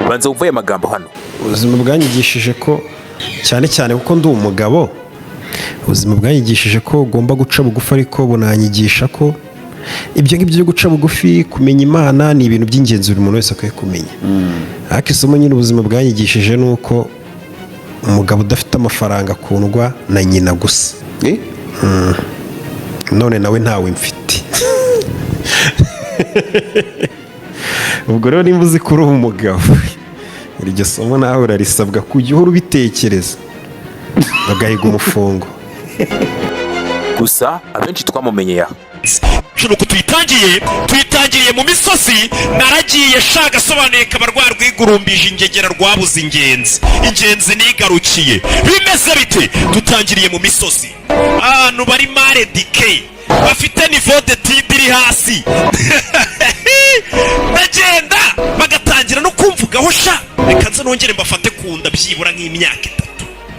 Banza wumve aya magambo hano. Ubuzima bwanyigishije ko, cyane cyane kuko ndi umugabo, ubuzima bwanyigishije ko ugomba guca bugufi, ariko bunanyigisha ko ibyo ngibyo byo guca bugufi, kumenya Imana, ni ibintu by'ingenzi buri muntu wese akwiye kumenya. Ariko isomo nyine ubuzima bwanyigishije ni uko umugabo udafite amafaranga akundwa na nyina gusa. Eh? None nawe ntawe mfite. Ubwo rero nimba uzi ko uri umugabo, iryo somo nawe urarisabwa kujya uhora ubitekereza, bagahiga umufungo. Gusa abenshi twamumenyeye aha. Nuko tuyitangiye, tuyitangiriye mu misozi. Naragiye sha, gasobanuye kaba rwa rwigurumbije ingegera rwabuze ingenzi, ingenzi nigarukiye. Bimeze bite? Dutangiriye mu misozi, ahantu bari mal éduqués, bafite niveau d'étude iri hasi. Ndagenda bagatangira no kumvugaho sha. Reka nze nongere mbafate ku nda byibura nk'imyaka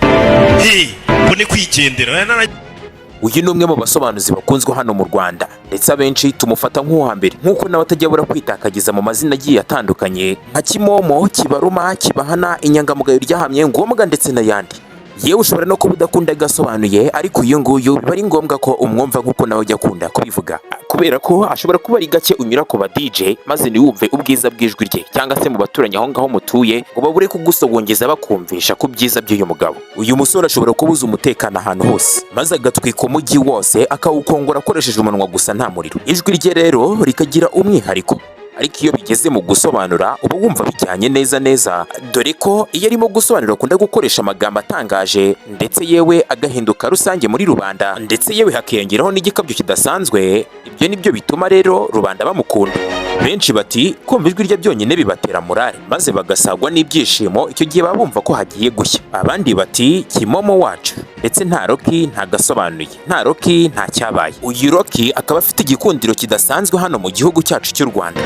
3. Hey, mbone kwigendera. Uyu ni umwe mu basobanuzi bakunzwe hano mu Rwanda, ndetse abenshi tumufata nk'uwa mbere, nk'uko nawe atajya abura kwitakagiza mu mazina agiye atandukanye nka Kimomo, Kibaruma, Kibahana, Inyangamugayo ryahamye ngombwa, ndetse n'ayandi. Yewe, ushobora no kuba udakunda agasobanuye, ariko uyu nguyu biba ari ngombwa ko umwumva nk'uko nawe ujya akunda kubivuga, kubera ko ashobora kuba ari gake unyura ku ba DJ maze ntiwumve ubwiza bw'ijwi rye, cyangwa se mu baturanyi aho ngaho mutuye ngo babure kugusogongeza bakumvisha ku byiza by'uyu mugabo. Uyu musore ashobora kubuza umutekano ahantu hose, maze agatwika umujyi wose, akawukongora akoresheje umunwa gusa, nta muriro. Ijwi rye rero rikagira umwihariko, ariko iyo bigeze mu gusobanura uba wumva bijyanye neza neza, dore ko iyo arimo gusobanura akunda gukoresha amagambo atangaje, ndetse yewe agahinduka rusange muri rubanda, ndetse yewe hakiyongeraho n'igikabyo kidasanzwe. Ibyo nibyo bituma rero rubanda bamukunda. Benshi bati kumva ijwi rye byonyine bibatera morale, maze bagasagwa n'ibyishimo. Icyo gihe baba bumva ko hagiye gushya. Abandi bati Kimomo wacu, ndetse nta Rocky nta gasobanuye, nta Rocky nta cyabaye. Uyu Rocky akaba afite igikundiro kidasanzwe hano mu gihugu cyacu cy'u Rwanda.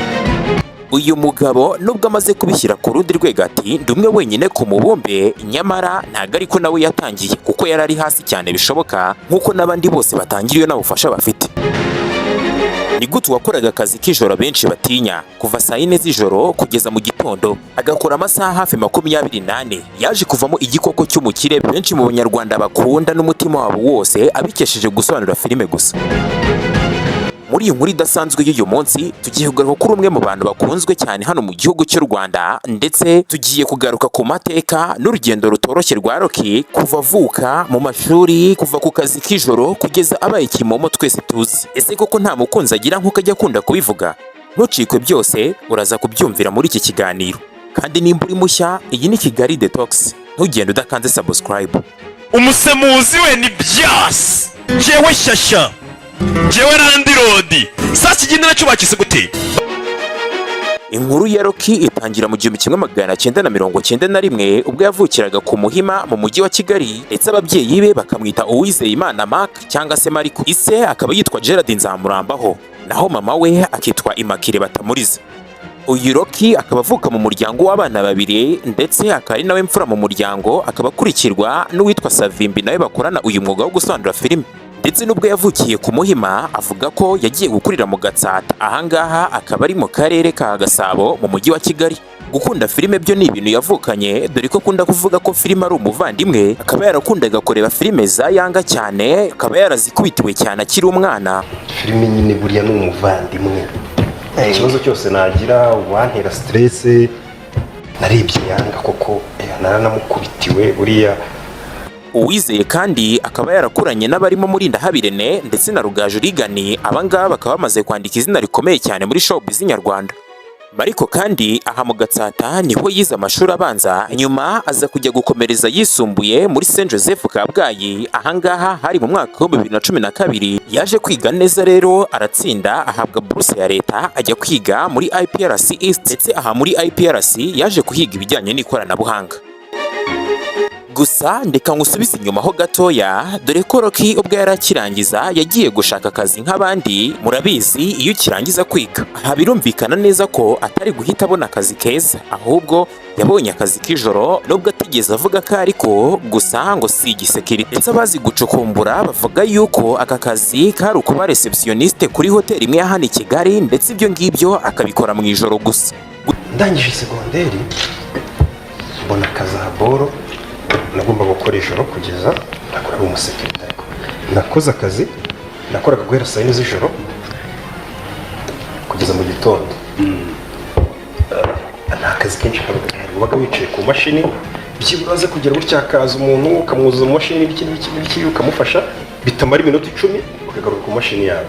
Uyu mugabo nubwo amaze kubishyira ku rundi rwego, ati ndi umwe wenyine ku mubumbe, nyamara ntabwo ariko nawe yatangiye, kuko yari ari hasi cyane bishoboka, nk'uko n'abandi bose batangira iyo nta bufasha bafite. Ni gute uwakoraga akazi k'ijoro benshi batinya, kuva saa 4 z'ijoro kugeza mu gitondo, agakora amasaha hafi 24, yaje kuvamo igikoko cy'umukire benshi mu Banyarwanda bakunda n'umutima wabo wose, abikesheje gusobanura filime gusa? Muri iyi nkuru idasanzwe y'uyu munsi, tugiye kugaruka kuri umwe mu bantu bakunzwe cyane hano mu gihugu cy'u Rwanda, ndetse tugiye kugaruka ku mateka n'urugendo rutoroshye rwa Rocky, kuva avuka, mu mashuri, kuva ku kazi k'ijoro, kugeza abaye Kimomo twese tuzi. Ese koko nta mukunzi agira nk'uko ajya akunda kubivuga? Ntucikwe, byose uraza kubyumvira muri iki kiganiro. Kandi nimba uri mushya, iyi ni Kigali Detox, ntugende udakanze subscribe. Umusemuzi we ni Byasi, njyewe Shyashya, njyewe Landlord. Sasa ikindi nacyo bakise gute? Inkuru ya Rocky itangira mu 1991, ubwo yavukiraga ku Muhima mu mujyi wa Kigali, ndetse ababyeyi be bakamwita Uwizeyimana Mark cyangwa se Mariko. Ise akaba yitwa Gerard Nzamurambaho, naho mama we akitwa Immaculée Batamuriza. Uyu Rocky akaba avuka mu muryango w'abana babiri, ndetse akaba ari nawe mfura mu muryango, akaba akurikirwa n'uwitwa Savimbi, nawe bakorana uyu mwuga wo gusobanura filime. Ndetse n'ubwo yavukiye ku Muhima, avuga ko yagiye gukurira mu Gatsata, ahangaha akaba ari mu karere ka Gasabo mu mujyi wa Kigali. Gukunda filime byo ni ibintu yavukanye, dore ko akunda kuvuga ko filime ari umuvandimwe, akaba yarakundaga kureba filime za Yanga cyane, akaba yarazikubitiwe cyane akiri umwana. Filime nyine buriya ni umuvandimwe. Ikibazo cyose nagira, uwantera stress, narebye Yanga koko, naranamukubitiwe buriya. Uwizeye kandi akaba yarakuranye n'abarimo Murindahabi Irene ndetse na Rugaju Rigani. Abangaba bakaba bamaze kwandika izina rikomeye cyane muri showbiz nyarwanda. Mariko kandi aha mu Gatsata niho yize amashuri abanza, nyuma aza kujya gukomereza yisumbuye muri Saint Joseph Kabgayi. Ahangaha hari mu mwaka wa 2012. Yaje kwiga neza rero, aratsinda, ahabwa buruse ya leta, ajya kwiga muri IPRC East, ndetse aha muri IPRC yaje kuhiga ibijyanye n'ikoranabuhanga. Gusa ndeka ngusubize inyuma ho gatoya, dore ko Rocky ubwo yari akirangiza yagiye gushaka akazi nk'abandi. Murabizi, iyo ukirangiza kwiga, aha birumvikana neza ko atari guhita abona akazi keza, ahubwo yabonye akazi k'ijoro, nubwo atigeze avuga ko ariko gusa ngo si igisekirite. Ndetse abazi gucukumbura bavuga yuko aka kazi kari ukuba réceptionniste kuri hoteli imwe ya hano i Kigali, ndetse ibyo ngibyo akabikora mu ijoro gusa. Ndangije segonderi. Mbona akazi aha boro nagomba gukora ijoro kugeza, ntabwo nari umusekirite, ariko nakoze akazi, nakoraga guhera saa 4 z'ijoro kugeza mu gitondo. Nta kazi kenshi kabaga gahari, wabaga wicaye ku mashini, byibura aze kugera gutya hakaza umuntu, ukamwuzuza mu mashini n'ibiki n'ibiki n'ibiki, ukamufasha bitamara iminota 10, ukagaruka ku mashini yawe.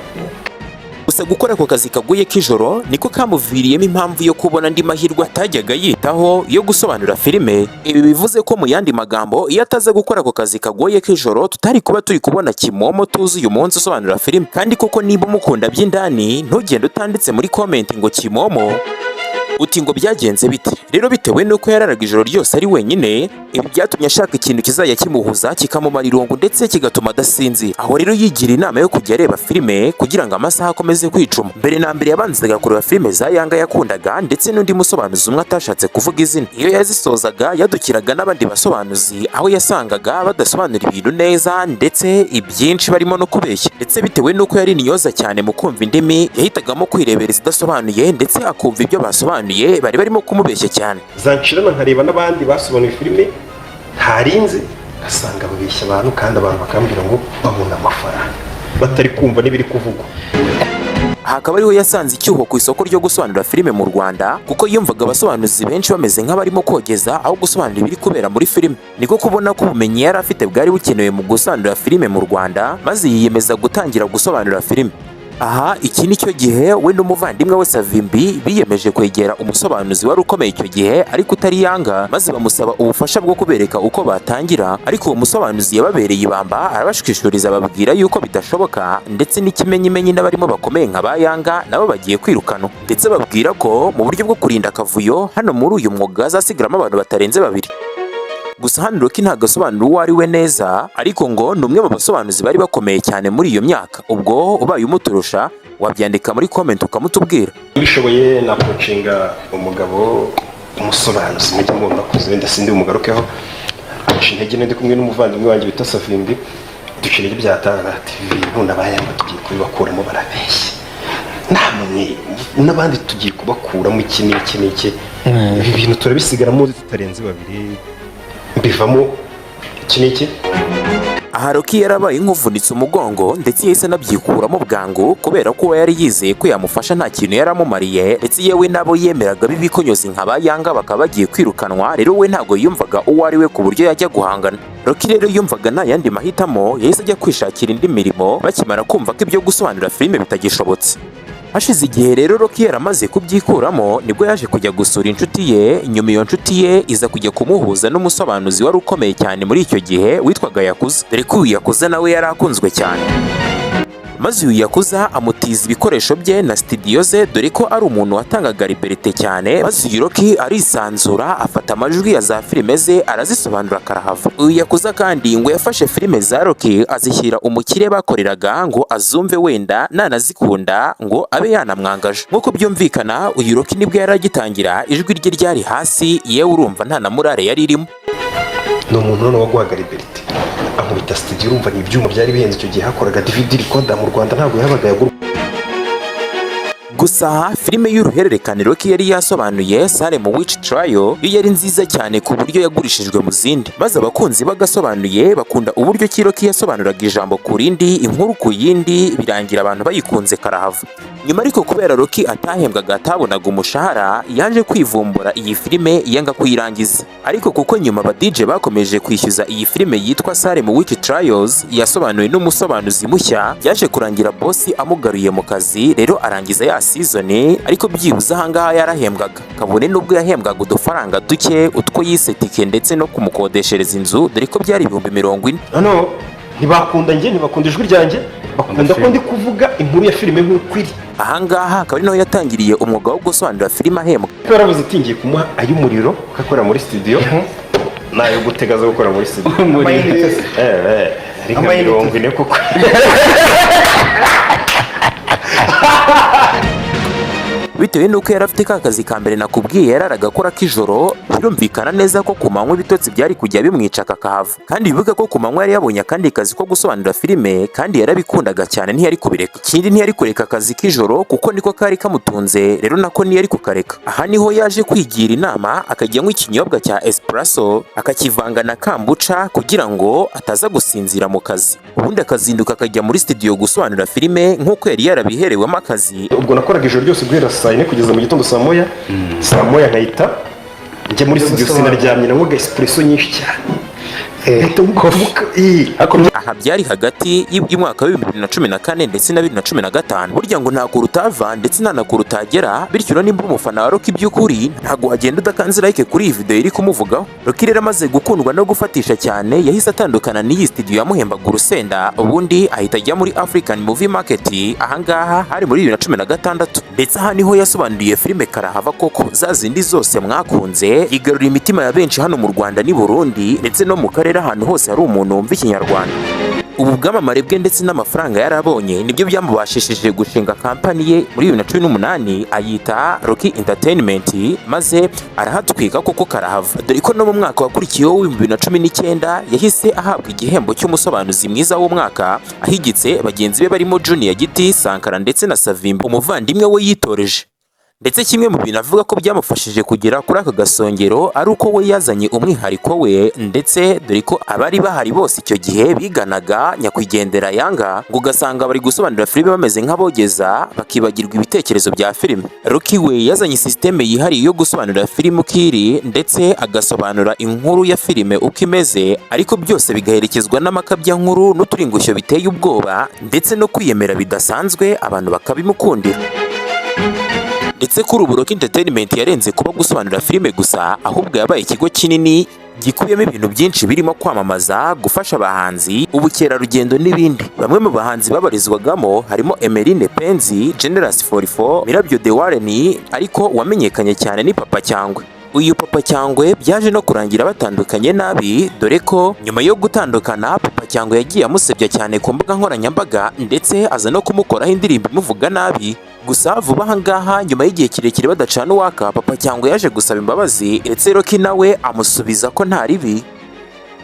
Gusa gukora ako kazi kaguye k'ijoro niko kamuviriyemo impamvu yo kubona andi mahirwe atajyaga yitaho yo gusobanura filime. Ibi bivuze ko mu yandi magambo, iyo ataza gukora ako kazi kagoye k'ijoro, tutari kuba turi kubona Kimomo tuzi uyu munsi usobanura filime. Kandi koko niba umukunda by'indani, ntugende utanditse muri comment ngo "Kimomo". Uti ngo byagenze bite rero? Bitewe n'uko yararaga ijoro ryose ari wenyine, ibi byatumye ashaka ikintu kizajya kimuhuza, kikamumara irungu ndetse kigatuma adasinzira. Aho rero yigira inama yo kujya areba filime kugira ngo amasaha akomeze kwicuma. Mbere na mbere yabanzaga kureba filime za Yanga yakundaga ndetse n'undi musobanuzi umwe atashatse kuvuga izina. Iyo yazisozaga yadukiraga n'abandi basobanuzi, aho yasangaga badasobanura ibintu neza ndetse ibyinshi barimo no kubeshya. Ndetse bitewe n'uko yari intyoza cyane mu kumva indimi, yahitagamo kwirebera izidasobanuye ndetse akumva ibyo basobanuye bari barimo kumubeshya cyane. Zanshirana nkareba n'abandi basobanuye filime ntarinzi, ngasanga babeshya abantu, kandi abantu bakambwira ngo babona amafaranga batari kumva n'ibiri kuvugwa. Aha akaba ariho yasanze icyuho ku isoko ryo gusobanura filime mu Rwanda, kuko yumvaga abasobanuzi benshi bameze nk'abarimo kogeza aho gusobanura ibiri kubera muri filime. Niko kubona ko ubumenyi yari afite bwari bukenewe mu gusobanura filime mu Rwanda, maze yiyemeza gutangira gusobanura filime. Aha iki ni cyo gihe we n'umuvandimwe we Savimbi biyemeje kwegera umusobanuzi wari ukomeye icyo gihe ariko utari Yanga, maze bamusaba ubufasha bwo kubereka uko batangira. Ariko uwo musobanuzi yababereye ibamba, arabashwishuriza, ababwira yuko bidashoboka, ndetse n'ikimenyimenyi n'abarimo bakomeye nka ba Yanga nabo bagiye kwirukanwa, ndetse babwira ko mu buryo bwo kurinda akavuyo hano muri uyu mwuga hazasigaramo abantu batarenze babiri. Gusa hano Rocky ntabwo asobanura uwo ari we neza, ariko ngo ni umwe mu basobanuzi bari bakomeye cyane muri iyo myaka. Ubwo ubaye umuturusha wabyandika muri comment ukamutubwira. Mbishoboye naapproachinga umugabo umusobanuzi mujya mubona akuze, wenda sindi bumugarukeho, aca intege. Ndi kumwe n'umuvandimwe wanjye bita Savimbi, duca intege byatanga ati: "Ibintu n'abayanga tugiye kubibakuramo, barabeshya namwe n'abandi tugiye kubakuramo iki n'iki n'iki, ibi bintu turabisigaramo tutarenze babiri." Mbivamo iki n'iki. Aha Rocky yarabaye nk'uvunitse umugongo, ndetse yahise anabyikuramo bwangu, kubera ko uwo yari yizeye ko yamufasha nta kintu yari amumariye, ndetse yewe n'abo yemeraga b'ibikonyozi nka ba Yanga bakaba bagiye kwirukanwa. Rero we ntabwo yumvaga uwo ari we ku buryo yajya guhangana. Rocky rero yumvaga nta yandi mahitamo, yahise ajya kwishakira indi mirimo bakimara kumva ko ibyo gusobanura filime bitagishobotse. Hashize igihe rero Rocky yaramaze kubyikuramo, nibwo yaje kujya gusura inshuti ye. Nyuma iyo nshuti ye iza kujya kumuhuza n'umusobanuzi wari ukomeye cyane muri icyo gihe witwaga Yakuza, dore ko uyu Yakuza nawe yari akunzwe cyane. Maze uyu Yakuza amutiza ibikoresho bye na studio ze, dore ko ari umuntu watangaga liberté cyane. Maze uyu Rocky arisanzura, afata amajwi ya za filime ze arazisobanura karahava. Uyu Yakuza kandi ngo yafashe filime za Rocky azishyira umukire bakoreraga ngo azumve, wenda nanazikunda ngo abe yanamwangaje. Nk'uko byumvikana, uyu Rocky nibwo yari agitangira, ijwi rye ryari hasi, yewe urumva nta na morale yari irimo. Ni umuntu noneho waguhaga liberté, ankubita studio. Urumva ni ibyuma byari bihenze icyo gihe, hakoraga DVD recorder mu Rwanda, ntabwo yabaga yagurwa. Gusa filime y'uruhererekane Rocky yari yasobanuye, Salem Witch Trial, yo yari nziza cyane ku buryo yagurishijwe mu zindi, maze abakunzi bagasobanuye bakunda uburyo ki Rocky yasobanuraga ijambo ku rindi, inkuru ku yindi, birangira abantu bayikunze karahava. Nyuma ariko kubera Rocky atahembwaga, atabonaga umushahara, yaje kwivumbura, iyi filime yanga kuyirangiza. Ariko kuko nyuma aba DJ bakomeje kwishyuza iyi filime yitwa Salem Witch Trials yasobanuwe n'umusobanuzi mushya, byaje kurangira boss amugaruye mu kazi. Rero arangiza ya season, ariko byibuze ahangaha yarahembwaga, kabone n'ubwo yahembwaga udufaranga duke, utwo yise tike ndetse no kumukodeshereza inzu, dore ko byari 40,000. Noneho ntibakunda njye, ntibakunda ijwi ryanjye, bakunda ko ndi kuvuga inkuru ya filime nk'uko iri. Ahangaha akaba ari naho yatangiriye umwuga wo gusobanura filime ahembwa. Ko yaravuze ati: "Ngiye kumuha ay'umuriro kuko akorera muri studio, n'ayo gutega aza gukora muri studio." Eh, ari nka 40 koko. Bitewe n'uko yari afite ka kazi ka mbere nakubwiye yararaga akora k'ijoro, birumvikana neza ko ku manywa ibitotsi byari kujya bimwica kakahava. Kandi bivuga ko ku manywa yari yabonye akandi kazi ko gusobanura filime, kandi yarabikundaga cyane, ntiyari kubireka. Ikindi, ntiyari kureka akazi k'ijoro kuko niko kari kamutunze, rero nako ntiyari kukareka. Aha niho yaje kwigira inama akajya anywa ikinyobwa cya espresso akakivanga na kombucha kugira ngo ataza gusinzira mu kazi, ubundi akazinduka akajya muri studio gusobanura filime nk'uko yari yarabiherewemo akazi. Ubwo nakoraga ijoro ryose guhera saa 4 kugeza mu gitondo saa 1. Saa 1 nkahita njya muri studio. Sinaryamye, nanywaga espresso nyinshi cyane. Nkahita Aha byari hagati y'umwaka wa 2014 ndetse na 2015. Burya ngo nta kure utava ndetse nta na kure utagera. Bityo rero nimba umufana wa Rocky by'ukuri, ntabwo wagenda udakanze like kuri iyi video iri kumuvugaho. Rocky rero amaze gukundwa no gufatisha cyane, yahise atandukana n'iyi studio yamuhembaga urusenda, ubundi ahita ajya muri African Movie Market. Ahangaha hari muri 2016, ndetse aha niho yasobanuriye filime karahava koko, za zindi zose mwakunze, yigarurira imitima ya benshi hano mu Rwanda n'i Burundi, ndetse no mu karere, ahantu hose hari umuntu wumva Ikinyarwanda. Ubu bwamamare bwe ndetse n'amafaranga yarabonye nibyo byamubashishije gushinga kampani ye muri 2018, ayita Rocky Entertainment, maze arahatwika koko karahava, dore ko no mu mwaka wakurikiyeho wa 2019 yahise ahabwa igihembo cy'umusobanuzi mwiza w'umwaka, ahigitse bagenzi be barimo Junior Giti, Sankara ndetse na Savimbi, umuvandimwe we yitoreje. Ndetse kimwe mu bintu avuga ko byamufashije kugera kuri aka gasongero ari uko we yazanye umwihariko we, ndetse dore ko abari bahari bose icyo gihe biganaga nyakwigendera Yanga, ngo ugasanga bari gusobanura filime bameze nk'abogeza, bakibagirwa ibitekerezo bya filime. Rocky we yazanye sisiteme yihariye yo gusobanura filime uko iri, ndetse agasobanura inkuru ya filime uko imeze, ariko byose bigaherekezwa n'amakabyankuru n'uturingushyo biteye ubwoba ndetse no kwiyemera bidasanzwe, abantu bakabimukundira. Ndetse kuri ubu Rocky Entertainment yarenze kuba gusobanura filime gusa, ahubwo yabaye ikigo kinini gikubiyemo ibintu byinshi birimo kwamamaza, gufasha abahanzi, ubukerarugendo n'ibindi. Bamwe mu bahanzi babarizwagamo harimo Emeline Penzi, Generous 44, Mirabyo De Warren, ariko uwamenyekanye cyane ni Papa Cyangwe. Uyu Papa Cyangwe byaje no kurangira batandukanye nabi, dore ko nyuma yo gutandukana Papa Cyangwe yagiye amusebya cyane ku mbuga nkoranyambaga, ndetse aza no kumukoraho indirimbo imuvuga nabi. Gusa vuba aha ngaha, nyuma y'igihe kirekire badacana uwaka, Papa Cyangwe yaje gusaba imbabazi, ndetse Rocky nawe amusubiza ko nta ribi.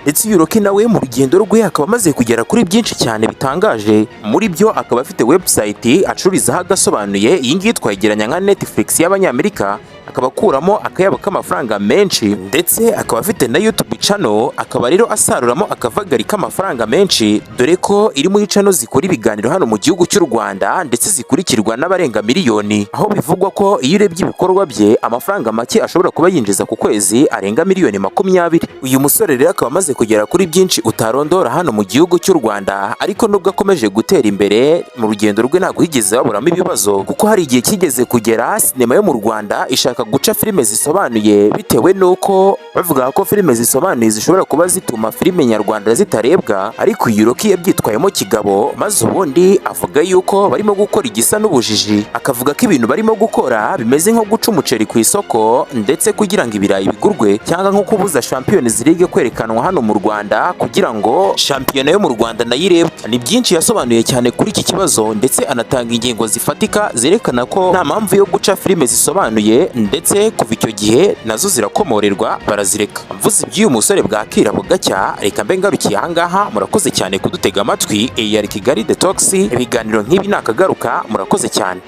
Ndetse uyu Rocky nawe mu rugendo rwe akaba amaze kugera kuri byinshi cyane bitangaje. Muri byo akaba afite website acururizaho agasobanuye, iyi ngiyi twayigeranya nka Netflix y'Abanyamerika, akaba akuramo akayabo k'amafaranga menshi, ndetse akaba afite na YouTube channel, akaba rero asaruramo akavagari k'amafaranga menshi, dore ko iri muri channel zikora ibiganiro hano mu gihugu cy'u Rwanda, ndetse zikurikirwa n'abarenga miliyoni, aho bivugwa ko iyo urebye ibikorwa bye, amafaranga make ashobora kuba yinjiza ku kwezi arenga miliyoni 20. Uyu musore rero akaba amaze kugera kuri byinshi utarondora hano mu gihugu cy'u Rwanda. Ariko nubwo akomeje gutera imbere mu rugendo rwe, ntabwo yigeze baburamo ibibazo, kuko hari igihe kigeze kugera sinema yo mu Rwanda ishaka guca filime zisobanuye, bitewe n'uko bavuga ko filime zisobanuye zishobora kuba zituma filime nyarwanda zitarebwa. Ariko uyu Rocky yabyitwayemo kigabo, maze ubundi avuga yuko barimo gukora igisa n'ubujiji, akavuga ko ibintu barimo gukora bimeze nko guca umuceri ku isoko ndetse kugira ngo ibirayi bigurwe, cyangwa nko kubuza Champions League kwerekanwa hano mu Rwanda kugira ngo shampiyona yo mu Rwanda nayo irebwe. Ni byinshi yasobanuye cyane kuri iki kibazo, ndetse anatanga ingingo zifatika zerekana ko nta mpamvu yo guca filime zisobanuye, ndetse kuva icyo gihe nazo zirakomorerwa, barazireka. Mvuze iby'uyu musore bwakira bugacya, reka mbe ngarukiye ahangaha. Murakoze cyane kudutega amatwi. AR Kigali Detox, ibiganiro nk'ibi nakagaruka. Murakoze cyane.